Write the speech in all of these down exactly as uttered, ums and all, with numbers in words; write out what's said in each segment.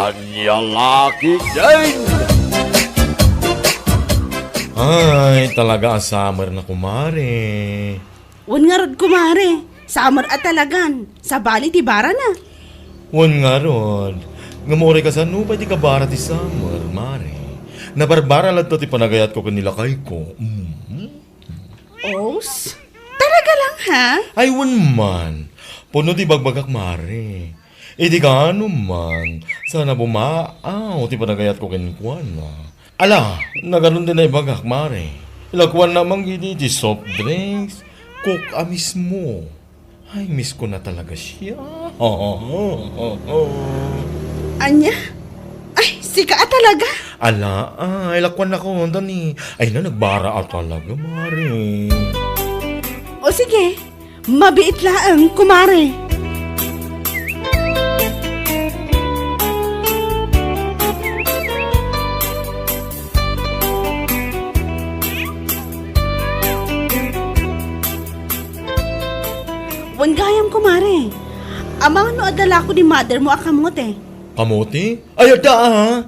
Ania la ketdin? Ay, talaga a summer na, kumare. Wen ngarud, kumare. Summer a talagan. Sabali ti barana. Wen ngarud. Ngem uray kasano pay ti kabara ti summer, mare? Nabarbara latta ti panagayatko ken ni lakayko. Mm. Os? Talaga lang, ha? Ay, wen man. Pudno ti ibagbagak, mare. Idi kaano man, saan a bumaaw ti panagayatko kenkuana. Ala, nagano ti naibagak, mare? Ilakuanna man idi ti soft drinks, Coke a mismo. Ay, miss ko na talaga siya. Ania? Ay, sika a talaga? Ala, ay, lakuannakon, Dani. Ay na, nagbara a talaga, mare. O sige, mabiit laeng, kumare. Wen gayam, kumare. Amangan no adda lako ni mother mo a kamote? Kamote? Ay, adda, a.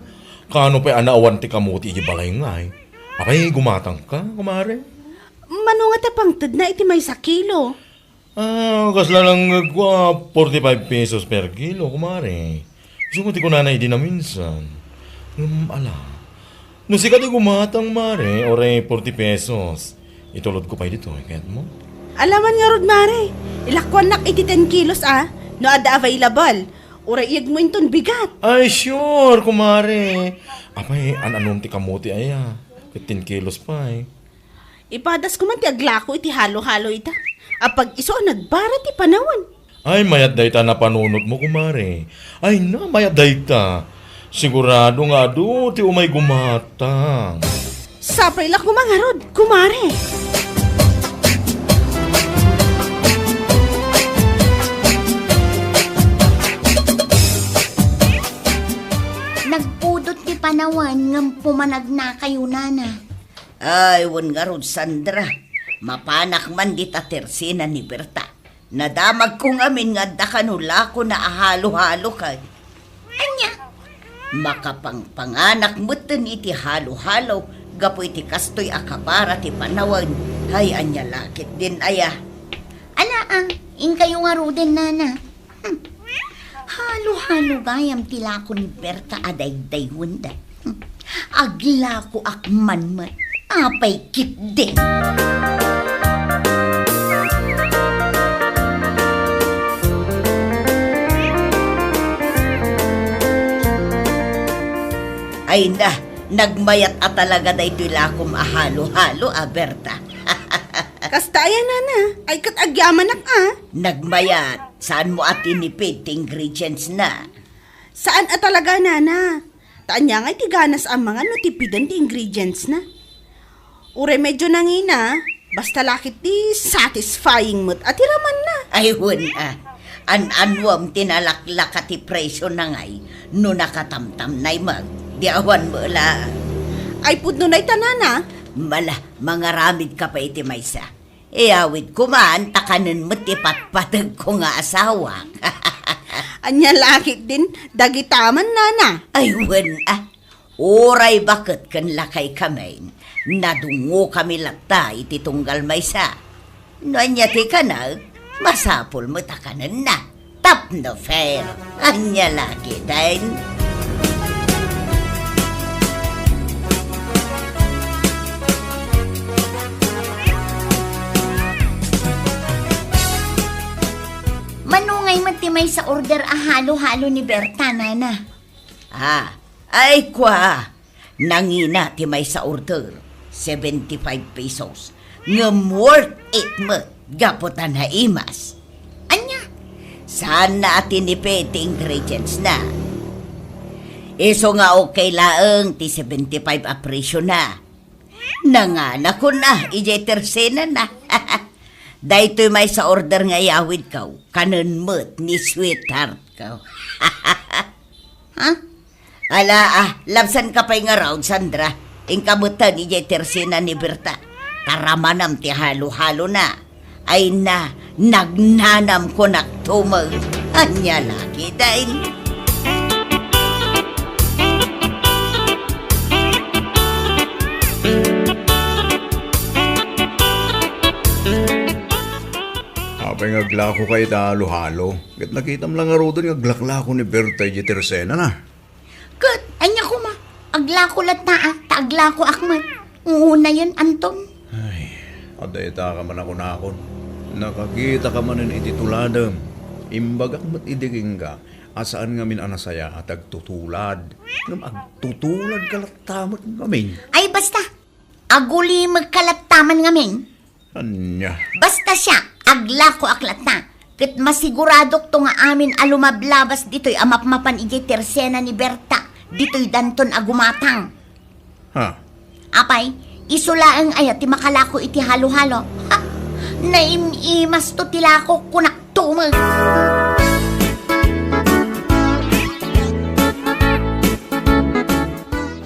Kaano pay a naawan ti kamote iti balay ngay? Apay, gumatangka, kumare? Mano nga ta pangtedna iti maysa kilo? Ah, kasla nangngegko a forty-five pesos per kilo, kumare. Isu met ti kunana idi naminsan. Ngem, ala. No sika ti gumatang, mare, uray forty pesos, itulodko pay ditoy, kayatmo? Ala man ngarud, mare. Ilakuannak iti ten kilos, a, no adda available. Uray iyegmo inton bigat. Ay, sure, kumare. Apay, an-anom ti kamote aya? Ket ten kilos pay. Ipadas ko man ti aglako iti halo-halo ita. Apag-isu a nagbara ti panawen. Ay, mayat dayta napanunotmo, kumare. Ay na, mayat dayta. Sigurado nga adu ti umay gumatang. Sapay la koma ngarud, kumare. Nagpudot ti panawen ngem pumanagnakayo, nana. Ay, wen ngarud, Sandra. Mapanak man dita tersena ni Berta. Nadamagko ngamin nga adda kano lakona a halo-halo kay. Ania? Makapangpanganak metten iti halo-halo gapu iti kastoy a kabara ti panawen. Ay, ania la ketdin aya? Ala, a, inkayo ngaruden, nana. Hmm. Halo-halo gayam ti lako ni Berta a daydaywenda. Hmm. Aglakoak man met. Apay ketdi. Ay na, nagmayat a talaga daytoy lakom a halo-halo a, Berta. Kasta aya, nana, ay ket agyamanak a. Nagmayat, saanmo a tinipid ti ingredients na? Saan a talaga, nana. Ta ania ngay ti ganas a mangan no tipiden ti ingredients na? Uray medyo nangina, basta la ket ti satisfying met a ti ramanna. Ay, wen a. An-anuem ti nalaklaka ti presyo na ngay no nakatamtamnay met. Di awan met la. Ay, pudno dayta, nana. Mala, mangaramid ka pay iti maysa. Iyawidko man ta kanen met ti patpategko nga asawak. Ania la ketdin dagita man, nana? Ay, wen a. Uray baket ken lakay kamin, nadungngokami latta iti tunggal maysa. No ania ti kanek, masapul met a kanenna. Tapno fair. Ania la ketdin? Mano ngay met ti maysa order a halo-halo ni Berta, nana? Ah, ay kua. Nangina ti maysa order, seventy-five pesos. Ngem worth it met gapu ta naimas. Ania? Saanna a tinipid ti ingredients na. Isu nga okay laeng ti seventy-five a presyo na. Nanganakon a idiay tersena na. Daytoy maysa order nga iyawidko, kanen met ni sweetheart ko. Ha? Ala, a, labsanka pay ngarud, Sandra. Inka metten idiay tersena ni Berta. Ta ramanam ti halo-halona. Ay na, nagnanam konakto met. Ania la ketdin? Nga aglakoka ita halo-halo. Ket nakitam la ngaruden nga aglaklako ni Berta idiay tersenana. Ket, ania koma? Aglako latta, a, ta aglakoak met. Unayen, Anton. Ay, adda ita ka man a kunakon. Nakakitaka manen iti tuladem. Imbagak met idi kenka a saan ngamin a nasayaat a agtutulad. Ngem agtutuladka latta met ngamin. Ay, basta. Agulimekka latta man ngamin. Ania? Basta siak, aglakoak latta. Ket masiguradokto nga amin a lumablabas ditoy a mapmapan idiay tersena ni Berta, ditoy danton a gumatang. Ha? Apay, isu laeng aya ti makalako iti halo-halo? Ha? Naim-imasto ti lako, kunak tumeng.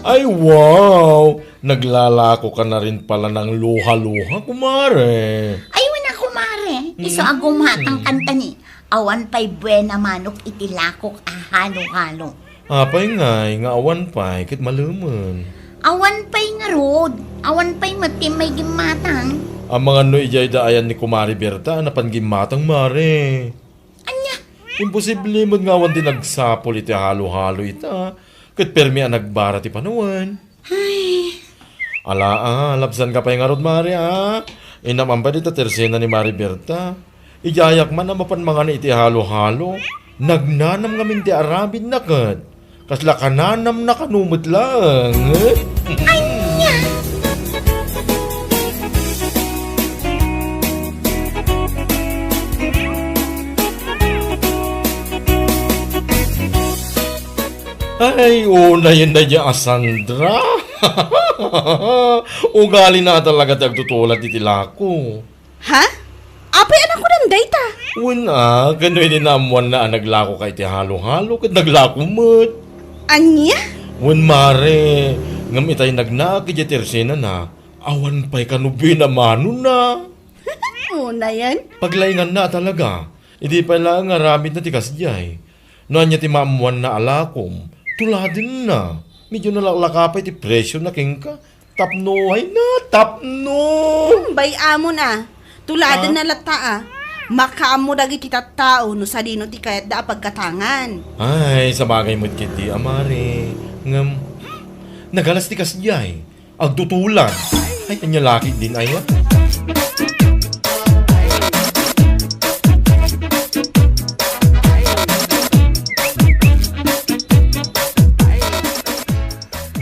Ay, wow! Naglalakoka na rin pala ng luha-luha, kumare. Ay, wen a, kumare. Isu a gumatang kantani. Awan pay buena manok iti lakok a halo-halo. Apay ngay, nga awan pay, ket malemen. Awan pay ngarud. Awan pay met ti may gimmatang. Amangan no idiay daayan ni Kumare Berta, a napan gimmatang, mare. Ania? Imposible met nga awan ti nagsapul iti halo-halo ita. Ket permi a nagbara ti panawen. Ay. Ala, a, labsanka pay ngarud, mare, a. Inam-am pay dita tersena ni Mare Berta. Idiayak man a mapan mangan iti halo-halo. Nagnanam ngamin ti aramidna ket kasla kananamna kano met laeng. Ania? Ay, unayen daydiay a Sandra. Ugalina talaga ti agtutulad iti lako. Ha? Apay a nakunan dayta? Wen a, kano idi naammoanna a naglakoka iti halo-halo, ket naglako met. Ania? Wen, mare, ngem itay nagnaak idiay tersenana, awan pay kano buena manona. Unayen? Paglainganna a talaga. Idi pay laeng nga aramidna ti kasdiay. No ania ti maammoanna a lakom, tuladenna. Medyo nalaklaka pay ti presiona kenka. Tapno, ay na, tapno! Hmm, bay-amon a. Tuladenna latta a. Makaammo dagiti tattao no sadino ti kayatda a paggatangan. Ay, sabagay met ketdi a, mare. Ngem, nagalas ti kasdiay. Agtutulad. Ay, ania laketdin aya?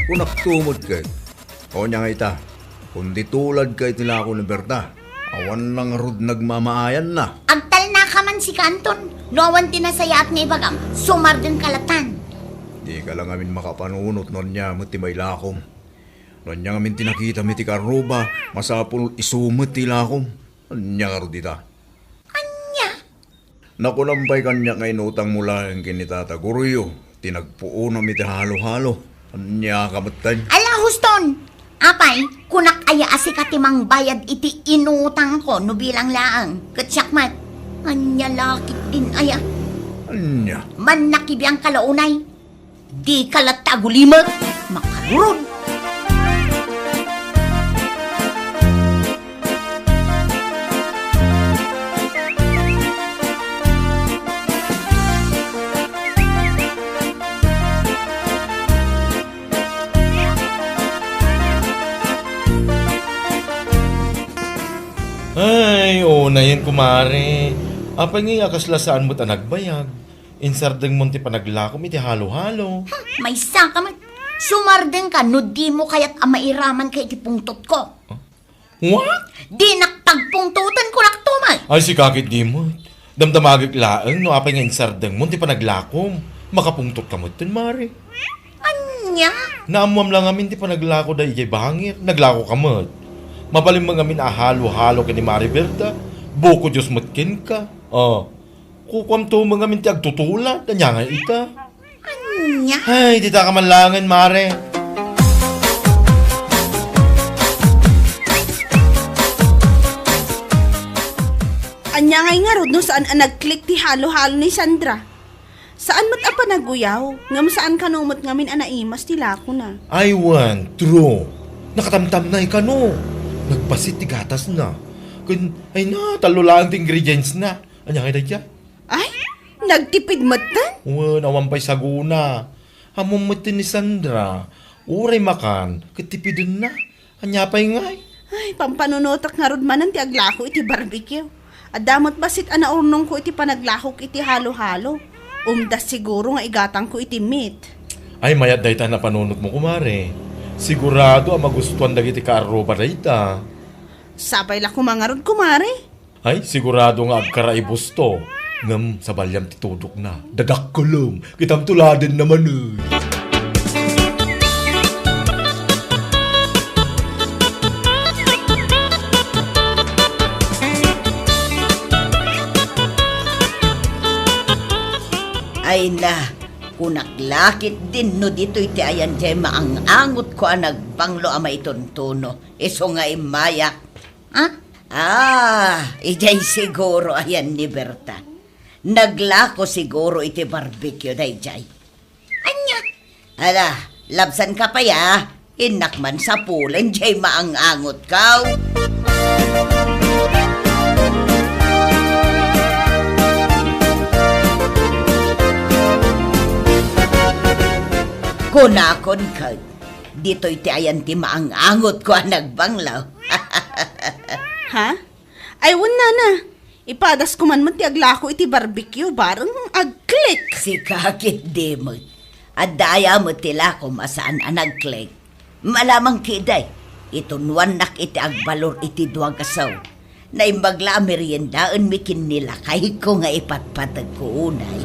Kunakto met ket, ania nga ita, kundi tuladka iti lako ni Berta, awan ngarud nagmamaayanna. Agtalnaka man sika, Anton. No awan ti nasayaat nga ibagam, sumardengka latan. Dika la ngamin makapanunot no ania met ti mailakom. No ania ngamin ti nakitam iti karruba, masapul isu met ti ilakom. Ania ngarud ita? Ania? Nakunam pay kaniak nga inutangmo laeng ken ni Tata Goryo ti nagpuonam iti halo-halo. Ania ka metten? Ala, huston! Apay, kunak aya a sika ti mangbayad iti inutangko no bilang laeng? Ket siak met. Ania laketdin aya? Ania? Mannakibiangka la unay. Dika latta agulimek, makarurod. Ay, unayen, kumare. Apay ngay a kasla saan met a nagbayag? Insardengmon ti panaglakom iti halo-halo. Hmm, maysaka met. Sumardengka no dimo kayat a mairamanka iti pungtotko. Huh? What? Dinak pagpungtoten, kunak tumal. Ay, sika ketdi met. Damdamagek laeng no apay nga insardengmon ti panaglakom. Makapungtotka metten, mare. Ania? Naammoam la ngamin ti panaglakoda idiay bangir. Naglakoka met. Mabalin met ngamin a halo-halo ken ni Mare Berta. Buko Dios met kenka. Oh. Kukuamto met ngamin ti agtutulad, ania nga ita? Ania? Ay, ditaka man laengen, mare. Ania ngay ngarud no saan a nag-click ti halo-halo ni Sandra? Saan met a panaguyaw, ngem saan kano met ngamin a naimas ti lakona. Ay, wen, true. Nakatamtamnay kano. Nagbasit ti gatasna. Ken, ay na, tallo laeng ti ingredients na. Ania ngay dayta? Ay, nagtipid metten? Wen, awan pay saguna. Ammom metten ni Sandra, uray makan, ket tipidenna. Ania pay ngay? Ay, pampanunotek ngarud manen ti aglako iti barbecue. Adda met bassit a naurnongko iti panaglakok iti halo-halo. Umdas siguro nga igatangko iti meat. Ay, mayat dayta a napanunotmo, kumare. Sigurado a magustuan dagiti kaarruba dayta. Sapay la koma ngarud, kumare. Ay, sigurado nga agkaraibus to. Ngem sabaliam ti tudokna. Dagakkelem, kitam tuladenna manen. Ay na, kunak la ketdin no ditoy ti ayan diay maang-angotko a nagbanglo a maituntuno. Isu nga immayak. Ah? Ah, idiay siguro ayan ni Berta. Naglako siguro iti barbecue daydiay. Ania? Ala, labsanka pay a. Innak man sapulen diay maang-angotko. Kunakon ket, ditoy ti ayan ti maang-angotko a nagbanglo. Ha? Ay, wen, nana. Ipadasko man met ti aglako iti barbecue, bareng agklik. Sika ketdi met. Adda aya met ti lakom a saan a nagklik? Malamang ketdi, itunuannak iti agbalor iti dua nga saw. Naimbag la a meriendaenmi ken ni lakayko nga ipatpategko unay.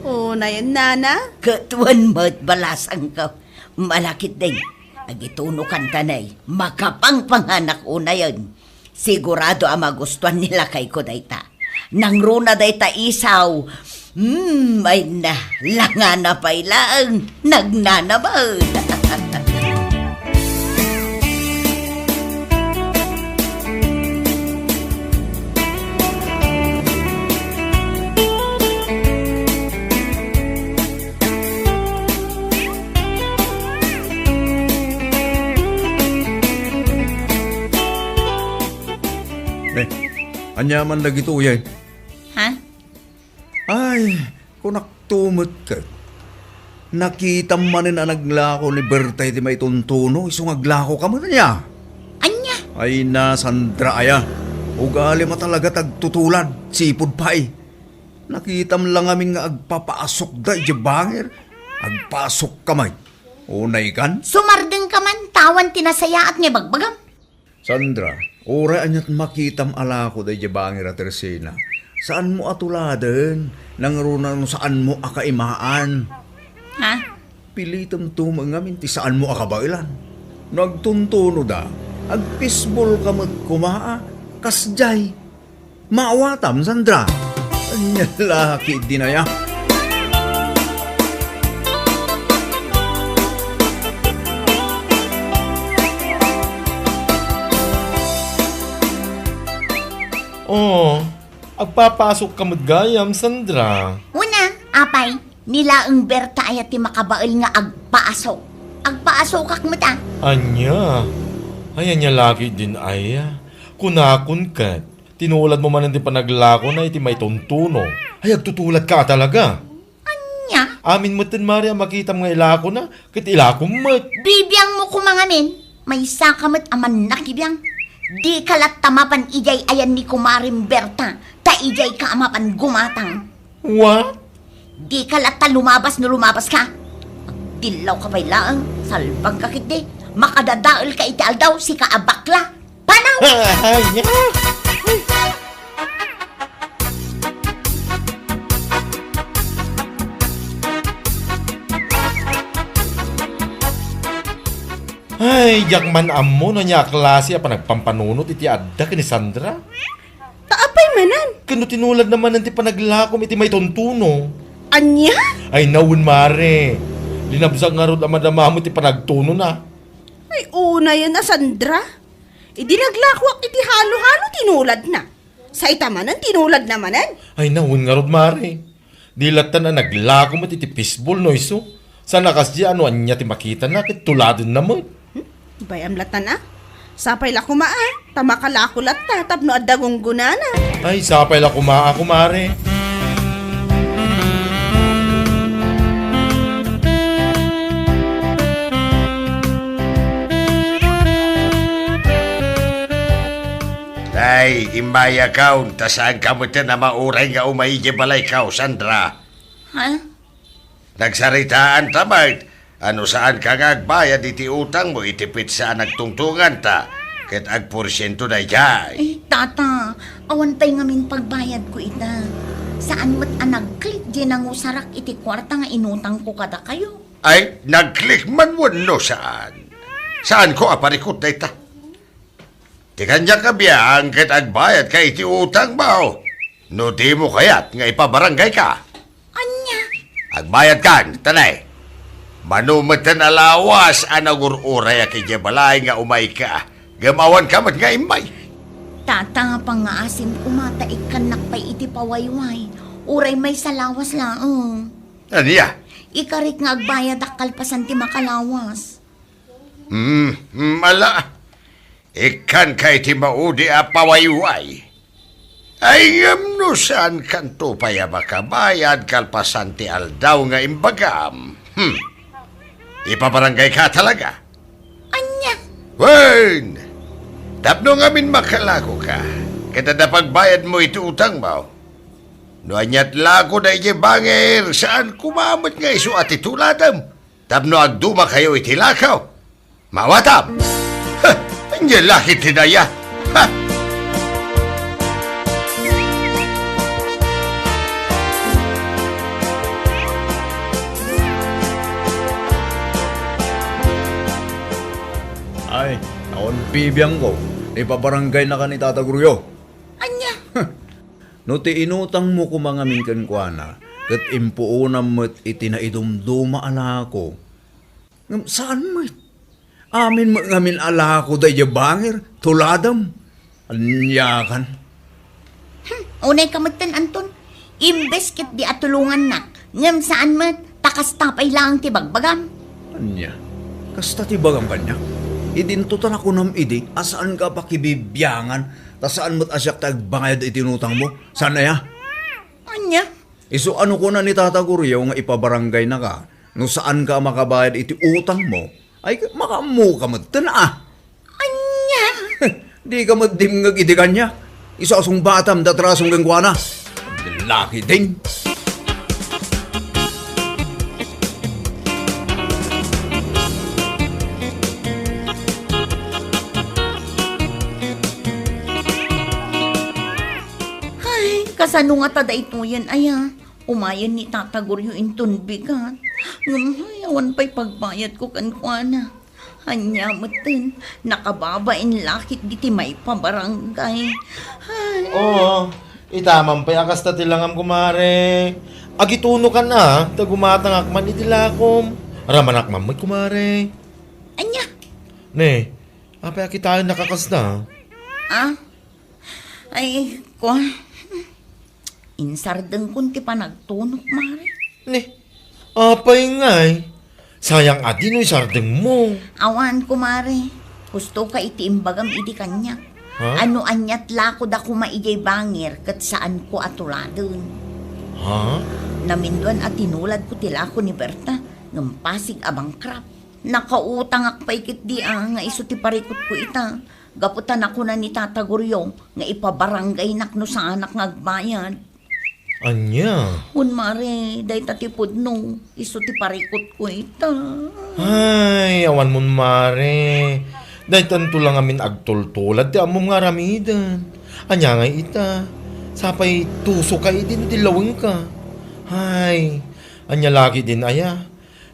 Unayen, nana? Ket wen met, balasangko. Ala ketdi, agitunokan ta nay, makapangpanganak unayen. Sigurado a magustuan ni lakayko dayta. Nangruna dayta isaw. Hmm, ay na, langana pay laeng, nagnanaben. Eh, ania man dagitoy, eh? Ha? Ay, kunakto met ket. Nakitam manen a naglako ni Berta iti maituntuno, isu nga aglakoka met, ania? Ania? Ay na, Sandra aya. Ugalim a talaga ti agtutulad, sipud pay. Nakitam la ngamin nga agpapaasukda idiay bangir. Agpasukka met. Unaykan? Sumardengka man, ta awan ti nasayaat nga ibagbagam. Sandra, uray aniat makitam a lako daydiay bangir a Teresina, saanmo a tuladen, nangruna no saanmo a kaimaan. Ha? Pilitemto met ngamin ti saanmo a kabaelan. No agtuntunoda, agpisbolka met koma a kasdiay. Maawatam, Sandra. Ania la ketdin aya? Oh, agpapasukka met gayam, Sandra. Una, apay, ni laeng Berta aya ti makabael nga agpasuk. Agpasukak met a. Ania? Ay, ania la ketdin aya? Kunakon ket, tinuladmo manen ti panaglakona iti maituntuno. Ay, agtutuladka a talaga. Ania? Amin metten, Mari, a makitam nga ilakona, ket ilakom met. Bibiangmo koma ngamin, maysaka met a mannakibiang. Dika latta mapan idiay ayan ni Kumarem Berta, ta idiayka a mapan gumatang. What? Dika latta lumabas no lumabaska. Agdillawka pay laeng, salbagka ketdi, makadadaelka iti aldaw, sika a bakla. Panaw! Ay, nia. Ay, diak man ammo no ania a klase a panagpampanunot iti adda ken ni Sandra. Ta apay manen? Ken no tinuladna manen ti panaglakom iti maituntuno. Ania? Ay, nawen, Mare. Linabsak ngarud a madamam ti panagtunona. Ay, unayen a Sandra. Idi naglakoak iti halo-halo, tinuladna. Sa ita manen, tinuladna manen. Ay, nawen ngarud, Mare. Di lattan a naglako met iti fishball no isu. Saan a kasdiay no ania ti makitana ket tuladenna met. Hmm? Bay-am lattan a? Sapay la koma, a, ta makalako latta tapno adda gunggonana. Ay, sapay la koma, a, kumare. Ay, immayakaw, ta saanka metten a mauray nga umay idiay balaykaw, Sandra. Ha? Nagsaritaanta met a no saanka nga agbayad iti utangmo iti petsa a nagtungtunganta, ket agporsiento daydiay. Eh, tata, awan pay ngamin pagbayadko ita. Saan met a nagklik diay nangusarak iti kuarta nga inutangko kadakayo. Ay, nagklik man wenno saan? Saanko a parikut dayta. Ti kaniak a biang ket agbayadka iti utangmo. No dimo kayat nga ipabaranggayka. Ania? Agbayadkan, ta ne. Mano metten a lawas a nagur-urayak idiay balay nga umayka, ngem awanka met nga immay. Tata, pangngaasim koma ta ikkannak pay iti pawayway. Uray maysa lawas laeng. Ania? Ikarik nga agbayadak kalpasan ti makalawas. Hmm, hmm, ala. Ikkanka iti maudi a pawayway. Ay, ngem no saankanto pay a makabayad kalpasan ti aldaw nga imbagam, hmm, ipabaranggayka talaga. Ania? Wen, tapno ngamin makalakoka, ket adda pagbayadmo iti utangmo. No aniat lakoda idiay bangir, saan koma met nga isu a ti tuladem. Tapno agdumakayo iti lakaw. Mawatam! Ha! Ania la ket ti daya? Ha! Ay, awan bibiangko. Ipabaranggaynaka ni Tata Goryo. Ania? No ti inutangmo koma ngamin kenkuana, ket impuonam met iti naidumduma a lako. Ngem saan met. Amin met ngamin a lako daydiay bangir, tuladem. Aniakan? Hmm, unayka metten, Anton. Imbes ket di a tulongannak, ngem saan met, ta kasta pay laeng ti bagbagam. Ania? Kasta ti bagam kaniak? Idinto ta nakunam idi a saanka a pakibibiangan, ta saan met a siak ti agbayad iti inutangmo. Saan aya? Ania? Isu a no kuna ni Tata Goryo nga ipabaranggaynaka, no saanka a makabayad iti utangmo, ay, makaammoka metten a. Ania? Dika met dimngeg iti kaniak. Isu a sungbatam ti atrasom kenkuana. Laki din. Ay, kasano ngata daytoyen aya? Umayen ni Tata Goryo inton bigat. Ngem, ay, awan pay pagbayadko kenkuana. Ania metten, nakababain la ketdi ti maipabarangay. Ay. Oo, ita man pay a kasta ti langam, kumare. Agitunokan a, ta gumatangak man iti lakom. Ramanak man met, kumare. Ania? Ne, apay a kitaennak a kasta? Ah? Ay, kua. Insardengkon ti panagtunok, mare. Ne, apay ngay? Sayang a di no isardengmo. Awan, kumare. Husto ka iti imbagam idi kaniak. Ha? A no aniat lakoda koma idiay bangir ket saanko a tuladen. Ha? Naminduan a tinuladko ti lako ni Berta, ngem pasig a bankrupt. Nakautangak pay ketdi a nga isu ti parikutko ita. Gapu ta nakuna ni Tata Goryo nga ipabaranggaynak no saanak nga agbayad. Ania? Wen, mare, dayta ti pudno, isu ti parikutko ita. Ay, awan mon, mare. Daytanto la ngamin agtultulad ti ammom nga aramiden. Ania ngay ita? Sapay tuso ka idi no ti lawengka. Ay, ania lagi din aya?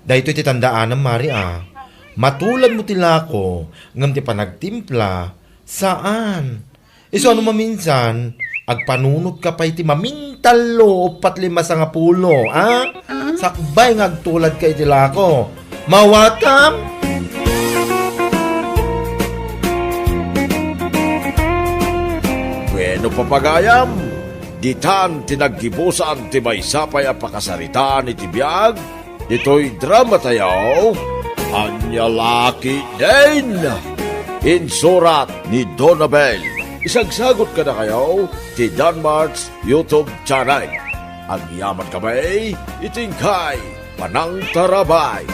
Daytoy ti tandaanam, mare, a. Matuladmo ti lako, ngem ti panagtimpla, saan. Isu a no maminsan, agpanunotka pay ti mamintallo, uppat lima sangapulo, a? Ah? Sakbay nga agtuladka iti lako. Mawatam? Bueno, papagayam, ditan ti naggibusan ti maysa pay a pakasaritaan iti biag, ditoy drama tayo, Ania Laki Din! Insurat ni Donabel. Isagsagot kadakayo ti Danmart's YouTube channel. Agyamankami iti inkay panangtarabay.